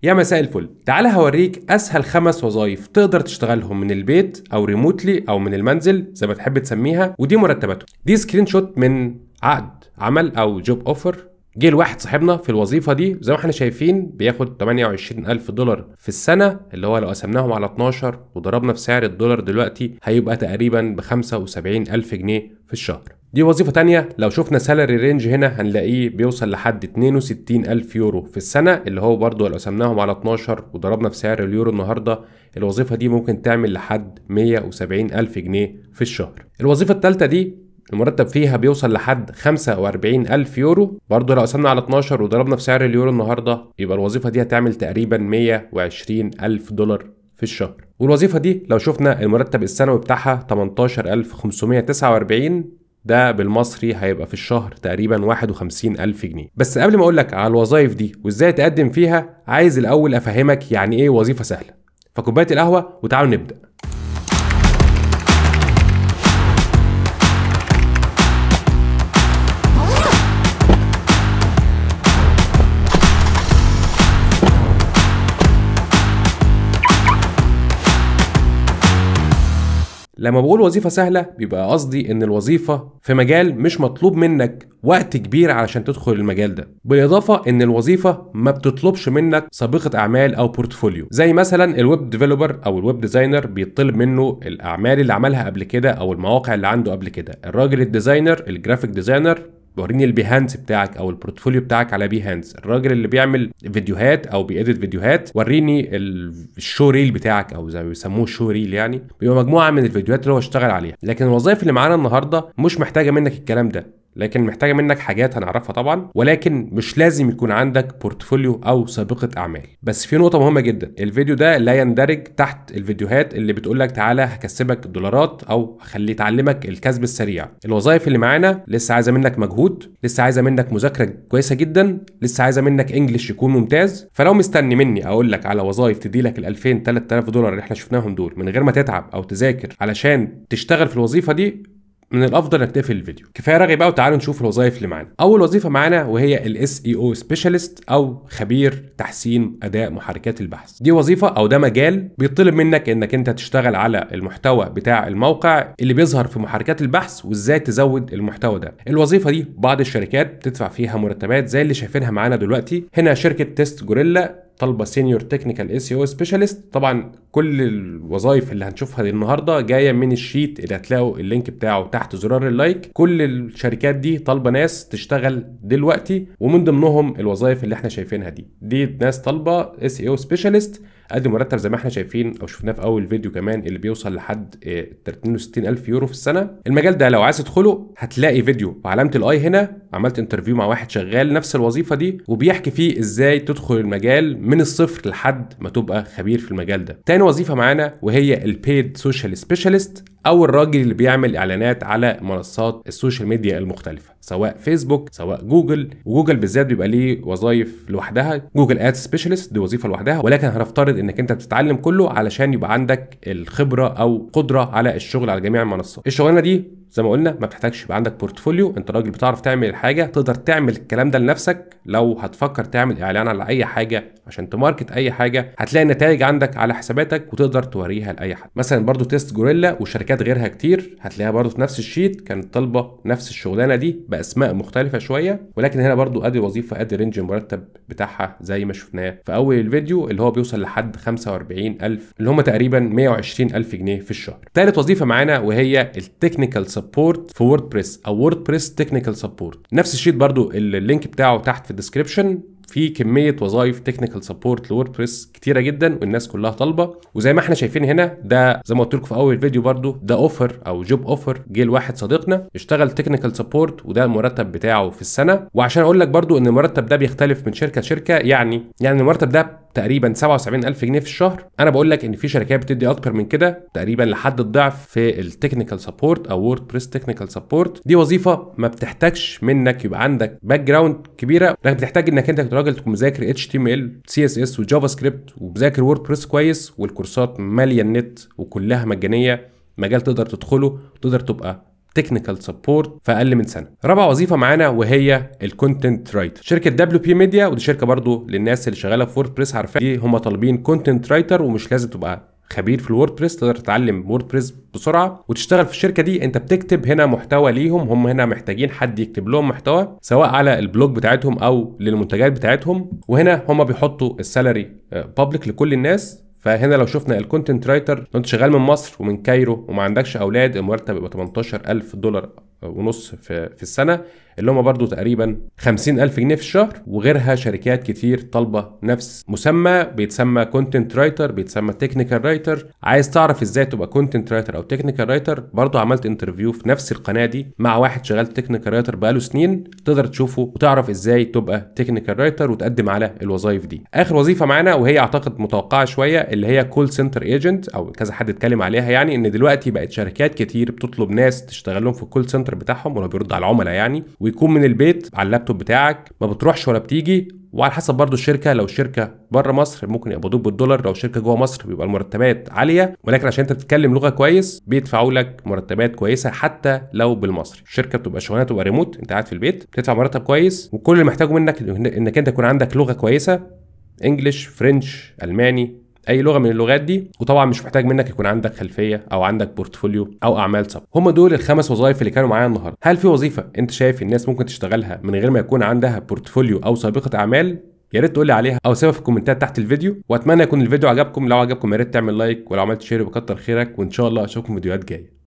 يا مساء الفل، تعالى هوريك اسهل 5 وظائف تقدر تشتغلهم من البيت او remotely او من المنزل زي ما تحب تسميها، ودي مرتباتهم. دي screenshot من عقد عمل او job offer جه لواحد صاحبنا في الوظيفة دي، زي ما احنا شايفين بياخد 28000 دولار في السنة، اللي هو لو قسمناهم على 12 وضربنا في سعر الدولار دلوقتي هيبقى تقريبا ب 75000 جنيه في الشهر. دي وظيفة تانية لو شفنا salary range هنا هنلاقيه بيوصل لحد 62000 يورو في السنة، اللي هو برضو لو قسمناهم على 12 وضربنا في سعر اليورو النهاردة الوظيفة دي ممكن تعمل لحد 170000 جنيه في الشهر. الوظيفة التالتة دي المرتب فيها بيوصل لحد 45000 يورو، برضو لو قسمنا على 12 وضربنا في سعر اليورو النهاردة يبقى الوظيفة دي هتعمل تقريبا 120000 دولار في الشهر. والوظيفة دي لو شفنا المرتب السنوي بتاعها 18549، ده بالمصري هيبقى في الشهر تقريبا 51000 جنيه. بس قبل ما اقولك على الوظائف دي وازاي تقدم فيها، عايز الاول افهمك يعني ايه وظيفة سهلة. فكوباية القهوة وتعالوا نبدأ. لما بقول وظيفة سهلة بيبقى قصدي ان الوظيفة في مجال مش مطلوب منك وقت كبير علشان تدخل المجال ده، بالاضافة ان الوظيفة ما بتطلبش منك سابقة اعمال او portfolio، زي مثلا ال web developer او ال web designer بيطلب منه الاعمال اللي عملها قبل كده او المواقع اللي عنده قبل كده. الراجل ال designer ال graphic designer وريني ال Behance بتاعك او ال portfolio بتاعك على Behance. الراجل اللي بيعمل فيديوهات او بي edit فيديوهات وريني ال showreel بتاعك او زي ما بيسموه showreel، يعني بيبقى مجموعة من الفيديوهات اللي هو اشتغل عليها. لكن الوظائف اللي معانا النهارده مش محتاجه منك الكلام ده، لكن محتاجه منك حاجات هنعرفها طبعا، ولكن مش لازم يكون عندك portfolio او سابقه اعمال. بس في نقطة مهمة جدا، الفيديو ده لا يندرج تحت الفيديوهات اللي بتقول لك تعالى هكسبك دولارات او هخلي تعلمك الكسب السريع. الوظائف اللي معانا لسه عايزه منك مجهود، لسه عايزه منك مذاكرة كويسة جدا، لسه عايزه منك English يكون ممتاز. فلو مستني مني اقول لك على وظائف تدي لك ال 2000 3000 دولار اللي احنا شفناهم دول من غير ما تتعب او تذاكر علشان تشتغل في الوظيفة دي، من الافضل انك تقفل الفيديو. كفاية رغي بقى وتعالوا نشوف الوظائف اللي معانا. اول وظيفة معانا وهي ال SEO specialist او خبير تحسين اداء محركات البحث. دي وظيفة او ده مجال بيطلب منك انك انت تشتغل على المحتوى بتاع الموقع اللي بيظهر في محركات البحث وازاي تزود المحتوى ده. الوظيفة دي بعض الشركات بتدفع فيها مرتبات زي اللي شايفينها معانا دلوقتي. هنا شركة Test Gorilla طالبه senior technical SEO specialist. طبعا كل الوظائف اللي هنشوفها دي النهارده جاية من ال sheet اللي هتلاقوا ال link بتاعه تحت زرار ال like. كل الشركات دي طالبه ناس تشتغل دلوقتي، ومن ضمنهم الوظائف اللي احنا شايفينها دي. دي ناس طالبه SEO specialist قد مرتب زي ما احنا شايفين او شفناه في اول فيديو كمان اللي بيوصل لحد 62000 يورو في السنة. المجال ده لو عايز تدخله هتلاقي فيديو وعلامة ال i هنا، عملت interview مع واحد شغال نفس الوظيفة دي وبيحكي فيه ازاي تدخل المجال من الصفر لحد ما تبقى خبير في المجال ده. تاني وظيفة معانا وهي ال paid social specialist او الراجل اللي بيعمل اعلانات على منصات ال social media المختلفة، سواء فيسبوك سواء جوجل. وجوجل بالذات بيبقى ليه وظائف لوحدها، Google Ads specialist دي وظيفة لوحدها، ولكن هنفترض انك انت بتتعلم كله علشان يبقى عندك الخبرة او قدره على الشغل على جميع المنصات. الشغلانة دي زي ما قلنا ما بتحتاجش يبقى عندك portfolio، انت راجل بتعرف تعمل الحاجة، تقدر تعمل الكلام ده لنفسك. لو هتفكر تعمل اعلان على اي حاجة عشان ت market اي حاجة هتلاقي النتائج عندك على حساباتك وتقدر توريها لاي حد. مثلا برضو Test Gorilla وشركات غيرها كتير هتلاقيها برضو في نفس ال sheet كانت طالبه نفس الشغلانة دي باسماء مختلفة شوية، ولكن هنا برضو ادي وظيفة ادي range المرتب بتاعها زي ما شفناه في اول الفيديو اللي هو بيوصل لحد 45000 اللي هم تقريبا 120000 جنيه في الشهر. ثالث وظيفة معانا وهي ال technical support في WordPress او WordPress technical support. نفس ال sheet برضو ال link بتاعه تحت في ال description. في كمية وظائف technical support ل WordPress كتيرة جدا والناس كلها طالبه، وزي ما احنا شايفين هنا ده زي ما قلت لكم في اول فيديو برضو ده offer او job offer جه لواحد صديقنا اشتغل technical support وده المرتب بتاعه في السنة. وعشان اقول لك برضو ان المرتب ده بيختلف من شركة لشركة، يعني المرتب ده تقريبا 77000 جنيه في الشهر. انا بقول لك ان في شركات بتدي اكتر من كده تقريبا لحد الضعف في ال technical support او WordPress technical support. دي وظيفة ما بتحتاجش منك يبقى عندك background كبيرة، لكن بتحتاج انك انت راجل تكون مذاكر HTML CSS و JavaScript ومذاكر WordPress كويس، والكورسات ماليه النت وكلها مجانية، مجال تقدر تدخله وتقدر تبقى technical support في اقل من سنة. رابع وظيفة معانا وهي ال content writer، شركة WP Media، ودي شركة برضو للناس اللي شغالة في WordPress عارفاها دي، هم طالبين content writer ومش لازم تبقى خبير في ال WordPress، تقدر تتعلم WordPress بسرعة وتشتغل في الشركة دي. انت بتكتب هنا محتوى ليهم، هم هنا محتاجين حد يكتب لهم محتوى سواء على ال blog بتاعتهم او للمنتجات بتاعتهم، وهنا هم بيحطوا ال salary public لكل الناس. فهنا لو شفنا ال content writer، لو انت شغال من مصر ومن Cairo وما عندكش اولاد، المرتب يبقى 18000 دولار ونص في السنة، اللي هم برضو تقريبا 50000 جنيه في الشهر. وغيرها شركات كتير طالبه نفس مسمى، بيتسمى content writer، بيتسمى technical writer. عايز تعرف ازاي تبقى content writer او technical writer، برضو عملت interview في نفس القناة دي مع واحد شغال technical writer بقاله سنين، تقدر تشوفه وتعرف ازاي تبقى technical writer وتقدم على الوظائف دي. اخر وظيفة معانا وهي اعتقد متوقعه شوية، اللي هي call center agent، او كذا حد اتكلم عليها، يعني ان دلوقتي بقت شركات كتير بتطلب ناس تشتغل لهم في ال call center بتاعهم، ولو بيرد على العملاء يعني، ويكون من البيت على اللابتوب بتاعك، ما بتروحش ولا بتيجي. وعلى حسب برضو الشركة، لو الشركة بره مصر ممكن يقبضوك بالدولار، لو شركة جوه مصر بيبقى المرتبات عالية، ولكن عشان انت بتتكلم لغة كويس بيدفعوا لك مرتبات كويسة حتى لو بالمصري. الشركة بتبقى شغلانة تبقى ريموت، انت قاعد في البيت بتدفع مرتب كويس، وكل اللي محتاجه منك انك انت يكون عندك لغة كويسة، English، French، الماني، اي لغة من اللغات دي، وطبعا مش محتاج منك يكون عندك خلفية او عندك portfolio او اعمال سابقه. هم دول الخمس وظائف اللي كانوا معايا النهارده. هل في وظيفة انت شايف الناس ممكن تشتغلها من غير ما يكون عندها portfolio او سابقه اعمال؟ يا ريت تقول لي عليها او سيبها في الكومنتات تحت الفيديو. واتمنى يكون الفيديو عجبكم، لو عجبكم يا ريت تعمل like، ولو عملت share بكتر خيرك، وان شاء الله اشوفكم فيديوهات جاية.